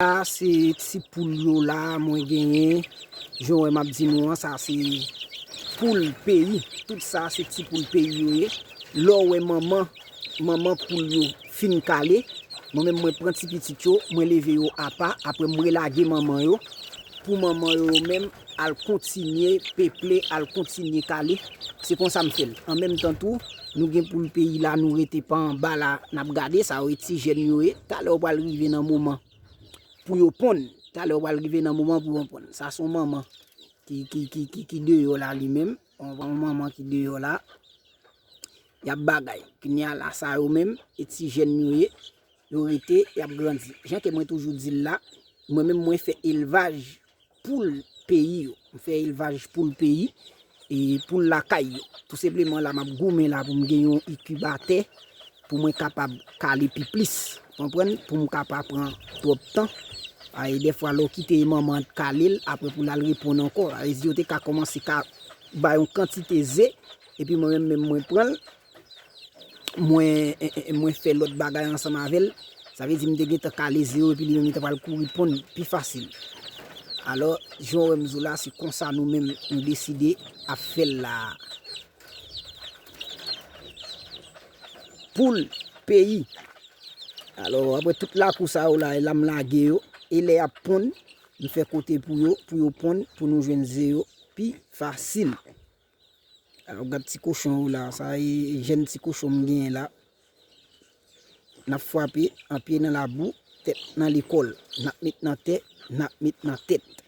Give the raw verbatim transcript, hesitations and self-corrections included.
La se ti poul yo la mwen genyen. Jan w wè m ap di nou an, sa se poul peyi. Tout sa se ti poul peyi yo ye. Lè w wè manman, manman poul yo fin kale, mwen menm mwen pran ti pitit yo, mwen leve yo apa, apre m relage manman yo, pou manman yo menm al kontinye peple, al kontinye kale. Se konsa m fè l. An menm tan tou, nou gen poul peyi la, nou rete pa anba la, n ap gade, sa yo e ti jèn yo ye. Talè w pral rive nan moman pou yo ponn. Talè w pral rive nan moman pou yo ponn. Sa se yon manman ki, ki, ki, ki, ki deyò la li menm. Yon, yon manman ki deyò la. Y ap bagay. Kounye a la, sa yo menm, e ti jèn yo ye. Yo rete, y ap grandi. Jan ke mwen toujou di l la, mwen menm mwen fè elvaj poul peyi yo. M fè elvaj poul peyi e poul lakay yo. Tou senpleman la m ap goumen la pou m gen yon inkibatè pou mwen kapab kale pi plis. Konprann? Pou m ka pa pran twòp tan. Ay, dèfwa lè w kite manman an kale l, apre pou l al reponn ankò. Sa vle di yo te ka kòmanse ka bay yon kantite ze, epi mwen menm, menm mwen pran l, mwen, e, e, mwen fè lòt bagay ansanm avè l. Sa vle di m te gentan kale ze yo, epi li menm li ta pral kouri ponn pi fasil. Alò, jan w wè m di w la, se konsa nou menm nou deside ap fè l la a. Poul peyi. Alò, apre tout lakou sa yo la, e la m lage yo. E lè y ap ponn, m fè kote pou yo, pou yo ponn, pou nou jwenn ze yo pi fasil. Alò, gad ti kochon yo la, sa e jèn ti kochon m genyen la. N ap frape an pye nan labou, tèt nan lekòl. N ap met nan tè, n ap met nan tèt.